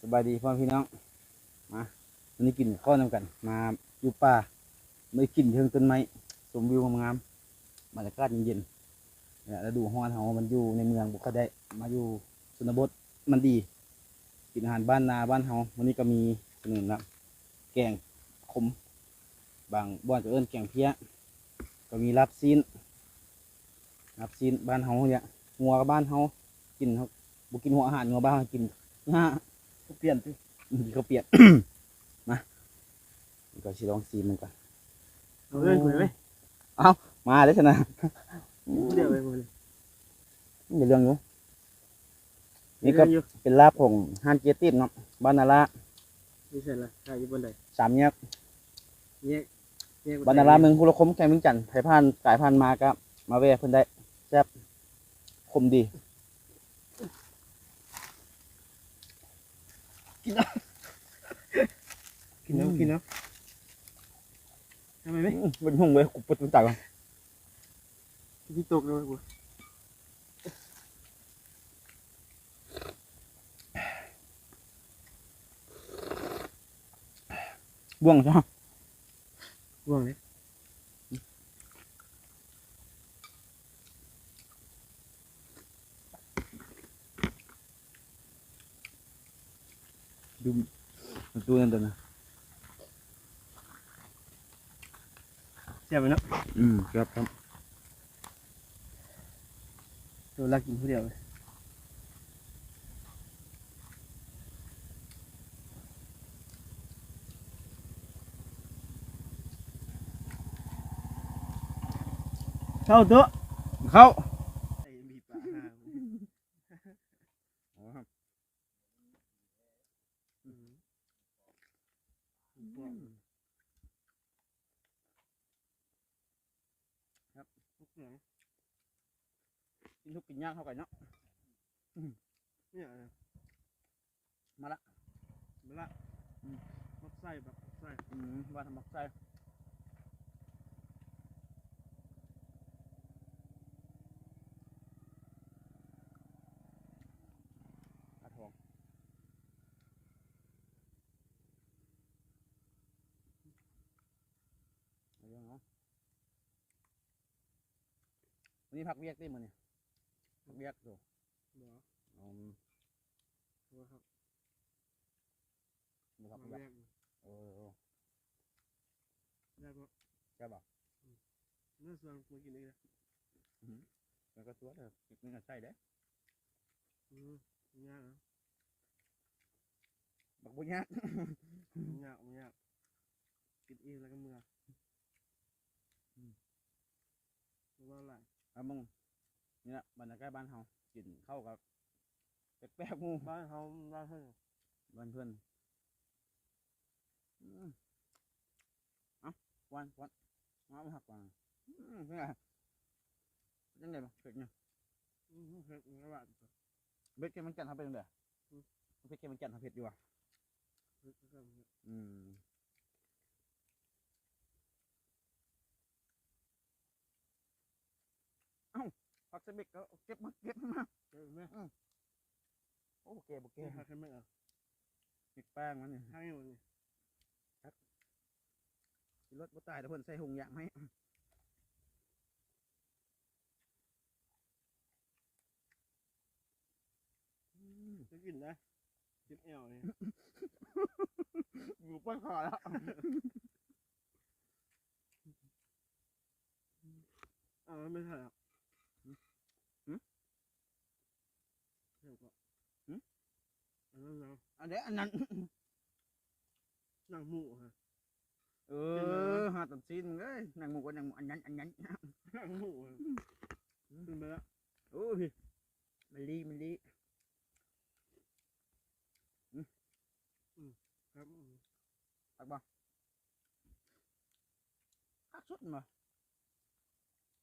ສະບາຍດີພໍ່ແມ່ພີ່ນ້ອງ ມາ ມື້ນີ້ກິນເຂົ້ານຳກັນ ມາຢູ່ປ່າ ມາກິນເທິງຕົ້ນໄມ້ ຊົມວິວງາມໆ ບັນຍາກາດເຢັນໆ ລະດູຮ້ອນເຮົາມັນຢູ່ໃນເມືອງບໍ່ຄ່ອຍໄດ້ ມາຢູ່ຊົນນະບົດມັນດີ ກິນອາຫານບ້ານນາບ້ານເຮົາ ມື້ນີ້ກໍມີສະເໜີນະ ແກງຂົມ ບາງບ່ອນກໍເອີ້ນແກງເພຍ ກໍມີລາບຊີ້ນ ລາບຊີ້ນບ້ານເຮົານີ້ແຫຼະ ງົວກັບບ້ານເຮົາກິນ ເຮົາບໍ່ກິນຫົວອາຫານ ງົວບ້ານເຮົາກິນຫຍ້າ ເຂົ້າປຽນຕິ ອືມ ກິນເຂົ້າປຽນ ມາ ນີ້ກໍຊິລອງຊີມມັນກ່ອນ ເອົາເລີຍ ເອົາເລີຍ ເອົາ ມາເດ້ຊັ້ນນະ ຜູ້ດຽວເລີຍ ໄດ້ເລື່ອງຢູ່ ນີ້ກໍເປັນລາບຂອງຮ້ານເຈຕິບເນາະ ບ້ານນາລາ ຢູ່ໃສລະ? ຂາຍຢູ່ບ່ອນໃດ? ສາມແຍກ ແຍກ ແຍກ ບ້ານນາລາ ເມືອງຫົວລະຄົມ ແຂວງວຽງຈັນ ໃຜຜ່ານ ກາຍຜ່ານມາກໍມາແວ່ເພິ່ນໄດ້ ແຊບ ຂົມດີ ກິນເອົາ ກິນເອົາ ກິນເອົາ ທຳໄມເວີຍ ອືມ ເປັນຫົງເວີຍ ກູປົດໃຈວ່າ ທີ່ຕົກເລີຍກູ ບ່ວງຊະ ບ່ວງເດ້. ດູ ມາຕູ້ນັ້ນຕົວນະ ແຊບເນາະ ອືມ ແຊບ ແຊບ ໂຕລັກກິນຜູ້ດຽວເລີຍ ເຂົ້າໂຕ ເຂົ້າ ໄອ້ມີປາຫາ ອໍ ອືມ ອືມ ແຊບ ກິນທຸກກິນຍາກເຂົ້າກັນເນາະ ອືມ ນີ້ ມະລະ ມະລະ ອືມ ໝາກໄຊ ໝາກໄຊ ອືມ ວ່າທຳໝາກໄຊ ປາທອງ ເອົາເລື່ອງເນາະ ມື້ນີ້ພັກວຽກຕິ ມື້ນີ້ ພັກວຽກຢູ່ ບໍ່ ອືມ ບໍ່ຄັບ ບໍ່ຄັບ ມາວຽກ ເອີ ແຊບບໍ່ ແຊບບໍ່ ອືມ ເນື້ອສ່ວນມາກິນອີກ ອືມ ແລ້ວກໍຕົວເດີ ກິນກັນໃສ່ເດ້ ອືມ ຍາກນະ ບັກບໍ່ຍາກ ບໍ່ຍາກ ບໍ່ຍາກ ກິນອີກແລ້ວກໍເມືອ ອືມ ບໍ່ເວົ້າຫຼາຍ ເອົາເບິ່ງ ນີ້ລະບັນຍາກາດບ້ານເຮົາ ກິນເຂົ້າກັບແປກໆໝູ່ ບ້ານເຮົາ ບ້ານເພິ່ນ ບ້ານເພິ່ນ ອືມ ເອົາ ກວນ ກວນ ມາ ມາ ກວນ ອືມ ເປັນໄງ ເປັນຈັ່ງໃດ ເຜັດຢູ່ ອືມ ເຜັດຢູ່ ເຜັດແຂວງວຽງຈັນເຮົາເປັນຈັ່ງໃດ ອືມ ເຜັດແຂວງວຽງຈັນເຮົາເຜັດຢູ່ຫວາ ເຜັດຄືກັນ ອືມ ເອົ້າ ຜັກສະເບັກກໍເກັບມາ ເກັບມາ ເກັບມາ ອືມ ໂອ້ ແກ່ບໍ່ແກ່ ເກັບຜັກສະເບັກເອົາ ເປັກແປ້ງມັນນີ້ ໃຫ້ມັນນີ້ ຈັກ ຊິລົດບໍ່ຕາຍດອກ ເພິ່ນໃສ່ຖົງຢາງໃຫ້ ອືມ ຈະກິນນະ ເຈັບແອວນີ້ ຢູ່ປວດຄໍແລ້ວ ເອົາ ມັນໄມ່ໃຊ່ລະ ຫື? ຫື? ຫຍັງເກາະ ຫື? ອັນນັ້ນນະ ອັນໃດ ອັນນັ້ນ ໜັງໝູຫັ້ນ ເອີ ເປັນໄງວະ ຫາຕອນຊີ້ນເອີຍ ໜັງໝູກັບໜັງໝູ ອັນນັ້ນ ອັນນັ້ນ ໜັງໝູຫັ້ນ ອືມ ຂຶ້ນໄປລະ ໂອ້ຍ ມັນລີ້ ມັນລີ້ ອືມ ອືມ ຄັກ ອືມ ຄັກບໍ່? ຄັກສຸດແມ່ນບໍ່?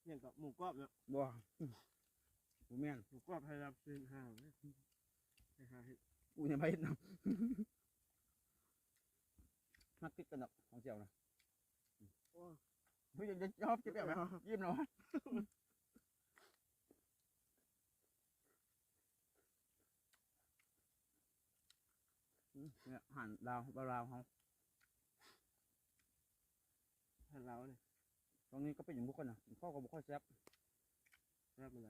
ຫຍັງເກາະ ໝູກອບເນາະ ບໍ່ ບໍ່ແມ່ນ ໝູກອບໃຫ້ລາບຊີ້ນຫາ ໃຫ້ຫາເຮັດ ກູຍັງບໍ່ເຮັດນຳ ມັກຕິດກັນດອກ ຂອງເຈົ້ານະ ໂອ້ຍ ເຮີ້ຍ ຢ່າ ຢ່າ ຢ່າ ເຈັບແອວ ຍິ້ມແລ້ວ ຫວາ ຫວ ນີ້ອາຫານລາວ ລາວເຮົາ ອາຫານລາວນີ້ ຊ່ວງນີ້ກໍເປັນຫຍັງບໍ່ຄ່ອຍນະ ກິນເຂົ້າກໍບໍ່ຄ່ອຍແຊບ ແຊບແມ່ນໃດ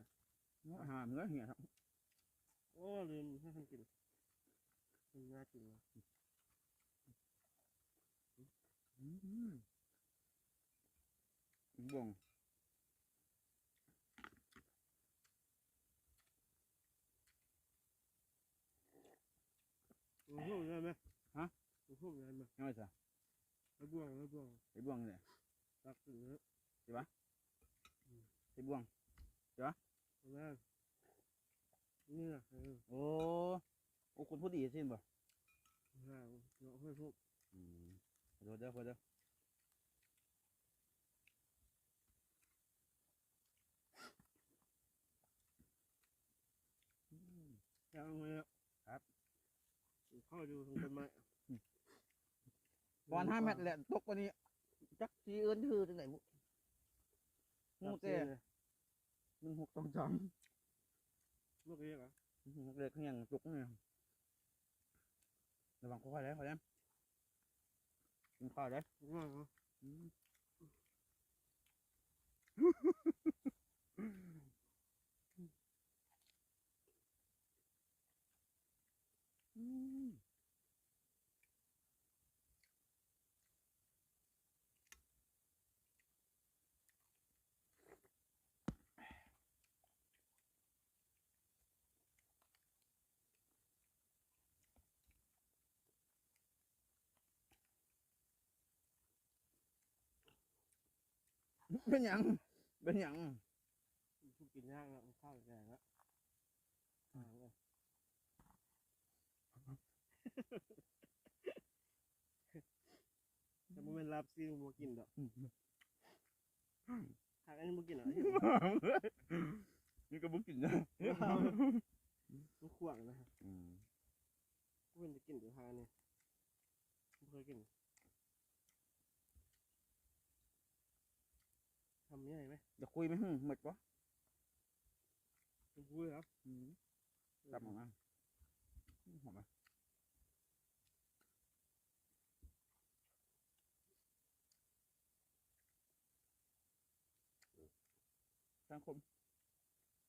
ອາຫານມັນກໍເຫຍ ໂອ້ ລືມໃຫ້ເພິ່ນກິນ ມັນໜ້າກິນ ອືມ ບົວ ອືມ ໄດ້ໄໝ? ຮະ? ອືມ ໄດ້ໄໝ? ຍັງໄງຊະ? ໄອ້ບ່ວງ ໄອ້ບ່ວງ ໄອ້ບ່ວງນີ້ແຫຼະ ຕັກຂຶ້ນເລີຍ ເຫັນປະ? ອືມ ໄອ້ບ່ວງ ເຫັນປະ? ແມ່ນ ນີ້ນະ ເອີ ໂອ້ ໂອ້ ຄົນຜູ້ດີຊີ້ນບໍ່? ຫາ ເນາະ ເຮີ້ຍ ອືມ ຂໍໂທດເດີ ຂໍໂທດເດີ. ອືມ ແຊບເລີຍ ຄັບ ເຂົ້າຢູ່ເທິງຕົ້ນໄມ້ ອືມ ປະມານຫ້າແມັດແຫຼະ ຕົກກວ່ານີ້ ຈັກຊິເອີ້ນຊື່ຈັ່ງໃດບຸ ຮູ້ແຕ່ ໜຶ່ງຫົກສອງສາມ ນົກເລັກຫວາ? ນົກເລັກຫຍັງຕົກນີ້ ລະວັງຄ່ອຍໆເດີ ຄ່ອຍເດີ ກິນຂ້າວເດີ ອືມ ອືມ. ເປັນຫຍັງ? ເປັນຫຍັງ? ກິນຍາກແລ້ວ ເຂົ້າແກງແລ້ວ ແຕ່ບໍ່ແມ່ນລາບຊີ້ນບໍ່ກິນດອກ ຫາກອັນນີ້ບໍ່ກິນດອກ ນີ້ກໍບໍ່ກິນນະ ມັນຂວາງນະ ອືມ ເພິ່ນຈະກິນຢູ່ຫານີ້ ບໍ່ເຄີຍກິນ. ຄຳໃຫຍ່ໄໝ? ຢາກຄຸຍໄໝ? ຫຶ ໝົດບໍ່? ຢາກຄຸຍເຫາ? ອືມ ຈັບອອກມາ ອືມ ຫອມໄໝ? ແກງຂົມ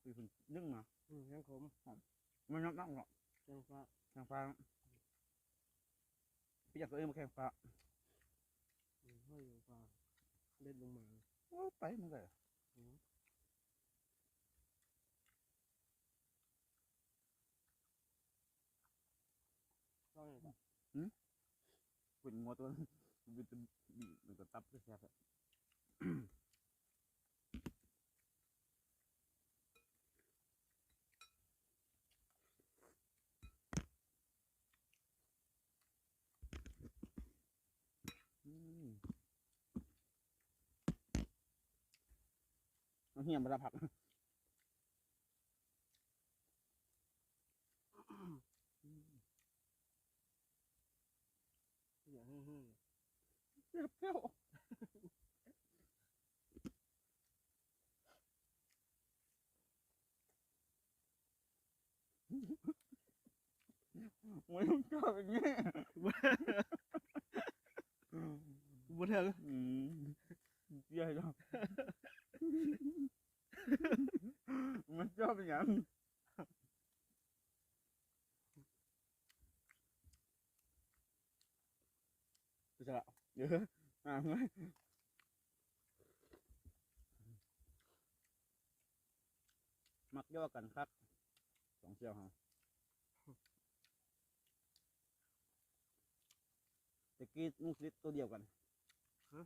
ຄືເພິ່ນດຶງມາ ອືມ ແກງຂົມ ຫອມ ມັນຍອດນັກເນາະ ແກງຟ້າ ແກງຟ້າ ປຽກເອີ້ນວ່າແກງຟ້າ ອືມ ເຮີ້ຍ ແກງຟ້າ ເດັດລົງມາ ໂອ້ ໄປມັນກໍ ອືມ. ເປັນງົວຕົວ ບິດ ບິດ ມັນກໍຕັບແຊບແທ້ ອືມ ເອົາເຫຍມາລະຜັກ. ເສຍແຮງໆ ເຈັບແລ້ວ ໂອ້ຍ ມຶງເຈົ້າເປັນແມ່ ບໍ່ເຖິງ ອືມ ເຈັບແລ້ວ ມັນເຈົ້າເປັນຫຍັງ? ໄປໃສລະ? ເອີ ຫາເມື່ອຍ ມັກຢໍ້ກັນຄັກ ສອງສ່ຽວເຮົາ. ແຕ່ກີ້ໜູສະລິດໂຕດຽວກັນ ຮະ?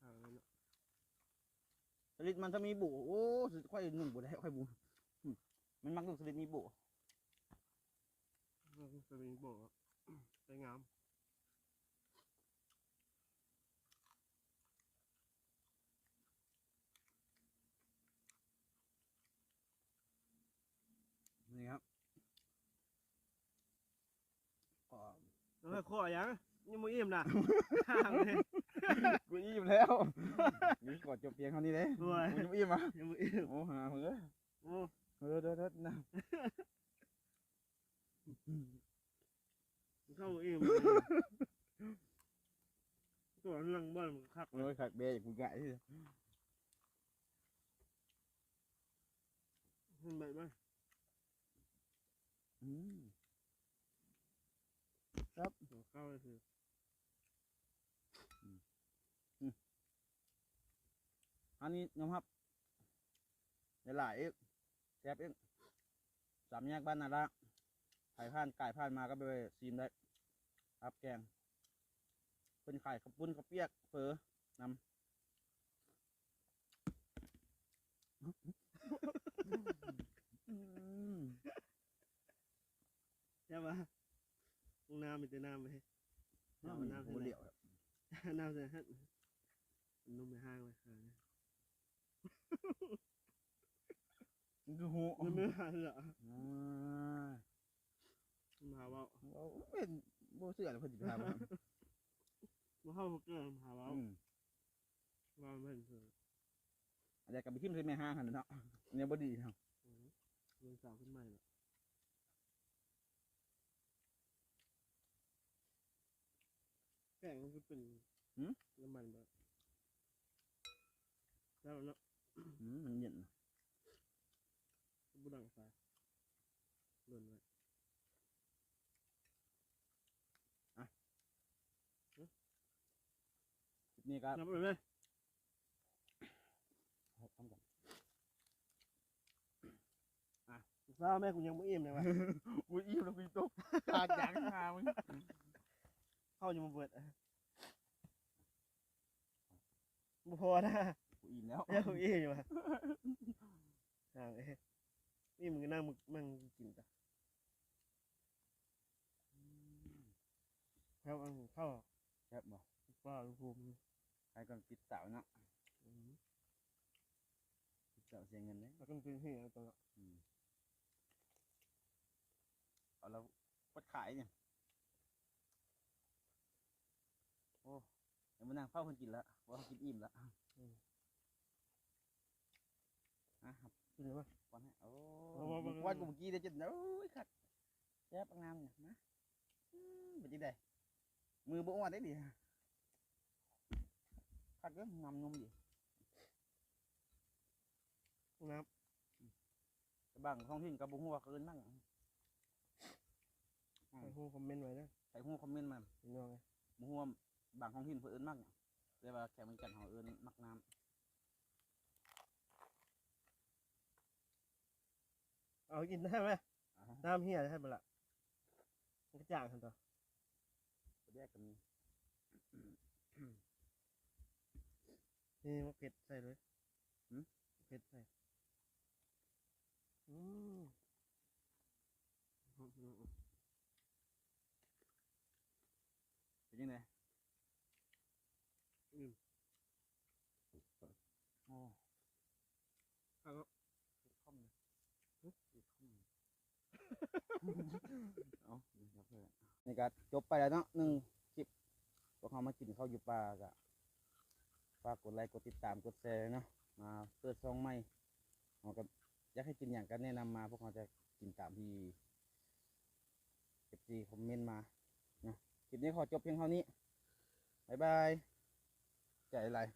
ຫາເລີຍເນາະ ສະລິດມັນຈະມີໂບ ໂອ້ ຂ້ອຍໜຸ່ງບໍ່ໄດ້ ຂ້ອຍບໍ່ ອືມ ມັນມັກໜູສະລິດມີໂບ ມັກໜູສະລິດມີໂບ ໄດ້ງາມ. ນີ້ຄັບ ຂໍ ເອີ ຂໍຫຍັງ? ຍັງບໍ່ອີ່ມນະ ກູອີ່ມແລ້ວ ນີ້ຂໍຈົບພຽງເທົ່ານີ້ເດ້ ໂອ້ຍ ຍັງບໍ່ອີ່ມຫວາ? ຍັງບໍ່ອີ່ມ ໂອ້ ຫາເພິ່ນເອີຍ ໂອ້ ເດີໆໆ ນະ. ອືມ ເຈົ້າເອງ ຕົວນັ່ງບ່ອນມັນຄັກ ໂອ້ຍ ຄັກເດ້ ຢາກກິນໄກ່ ມັນແບບນັ້ນ ອືມ ຄັບ ເຂົ້າເລີຍ ອືມ ອືມ ອັນນີ້ຍອມຮັບ ຫຼາຍໆອີກ ແຊບອີກ ສາມແຍກບ້ານນາລາ ໃຜຜ່ານກາຍຜ່ານມາກໍໄປຊີມໄດ້ ຮັບແກງ ເພິ່ນຂາຍເຂົ້າປຸ້ນ ເຂົ້າປຽກ ເຝີນຳ ອືມ ແຊບຫວາ? ນ້ຳມີແຕ່ນ້ຳເວີຍ ນ້ຳ ນ້ຳ ນ້ຳ ບໍ່ຫຼຽວ ນ້ຳໃສ່ຫັ້ນ ນົມໄປຫ້າງເລີຍ ມັນຄືຮູ້ ມັນມີຫາເຫຼືອ ອາ ມັນຫາເວົ້າ ເວົ້າເປັນ ບໍ່ເຊື່ອແລ້ວເພິ່ນຊິໄປຫາເວົ້າ ບໍ່ເຂົ້າບໍ່ເກີນຫາເວົ້າ ອືມ ວ່າມັນເປັນ ອັນໃດກໍໄປຖິ້ມໃສ່ແມ່ຮ້າງຫັ້ນແຫຼະເນາະ ອັນນີ້ບໍ່ດີເນາະ ອືມ ເລື່ອງສາວຂຶ້ນໃໝ່ເນາະ. ແກງມັນຄືເປັນ ຫືມ ນ້ຳມັນບໍ່ ແລ້ວເນາະ ອືມ ມັນເຢັນ ບໍ່ດັງໄຟ ລົນໄວ້ ອ່ະ ຫຶ ຄລິບນີ້ກໍ ນັບໄປເລີຍ. ເອົາ ທຳກັນ ອ່ະ ຊາວແມ່ ກູຍັງບໍ່ອີ່ມເລີຍວ່າ ກູອີ່ມແລ້ວ ກູຕົກ ຕາຈາກຫາມຶງ ເຂົ້າຍັງບໍ່ເບິດ ບໍ່ພໍນະ ກູອີ່ມແລ້ວ ເອີ ກູອີ່ມຢູ່ວ່າ ອ່າ ເອີ ນີ້ມຶງກໍນັ່ງ ມັງກິນຕະ. ອືມ ແຊບ ອັນເຂົ້າ ແຊບບໍ່? ປາລູກໂປ່ງ ໃຫ້ກ່ອນປິດເຕົາເນາະ ອືມ ປິດເຕົາເສຍເງິນເດ້ ແລ້ວກໍກິນເຮຍຕົວເນາະ ອືມ ເອົາແລ້ວ ປວດຂາອີກນີ້ ໂອ້ ຍັງມານັ່ງເຝົ້າເພິ່ນກິນລະ ເພາະເຮົາກິນອີ່ມລະ ອືມ ອ່ະ ກິນເລີຍວະ ປ້ອນໃຫ້ ໂອ້ ເອົາ ປ້ອນ ເອົາ ເອົາ ເອົາ ເມື່ອກີ້ໄດ້ກິນ ໂອ້ຍ ຄັກ ແຊບງາມນີ້ ມາ ອືມ ເປັນຈັ່ງໃດ? ມືບໍ່ອວດເດ້ນີ້ ຄັກເດີ້ ນ້ຳນົມດີ ນ້ຳ ແຕ່ບາງທ້ອງຖິ່ນກໍບໍ່ຮູ້ວ່າເຂົາເອີ້ນໝາກຫຍັງ ໃຜຮູ້ຄອມເມັນໄວ້ເດີ້ ໃຜຮູ້ຄອມເມັນມາ ພີ່ນ້ອງເອີຍ ບໍ່ຮູ້ວ່າບາງທ້ອງຖິ່ນເພິ່ນເອີ້ນໝາກຫຍັງ ແຕ່ວ່າແຂວງວຽງຈັນເຮົາເອີ້ນໝາກນ້ຳ. ເອົາກິນໄດ້ໄໝ? ອ່າຮະ ນ້ຳເຫ່ຍໄດ້ບໍ່ລະ? ມັນກະຈ່າງຫັ້ນຕົວະ ປາແດກກໍມີ ນີ້ໝາກເຜັດໃສ່ເລີຍ ຫືມ ເຜັດໃສ່ ອືມ. ເປັນຈັ່ງໃດ? ອືມ ໂອ້ ຄັກເນາະ ເຜັດຄ່ອມເລີຍ ຫຶ ເຜັດຄ່ອມເລີຍ ເອົາ ນີ້ກໍຈົບໄປແລ້ວເນາະ ໜຶ່ງຄລິບ ພວກເຮົາມາກິນເຂົ້າຢູ່ປ່າ ກໍຝາກກົດໄລ ກົດຕິດຕາມ ກົດແຊເນາະ ມາເປີດຊ່ອງໃໝ່ ເຮົາກໍຢາກໃຫ້ກິນຫຍັງກໍແນະນຳມາ ພວກເຮົາຈະກິນຕາມທີ່ ເອັຟຊີ ຄອມເມັນມາເນາະ. ຄລິບນີ້ຂໍຈົບພຽງເທົ່ານີ້ ບາຍບາຍ ໃຈຫຼາຍ.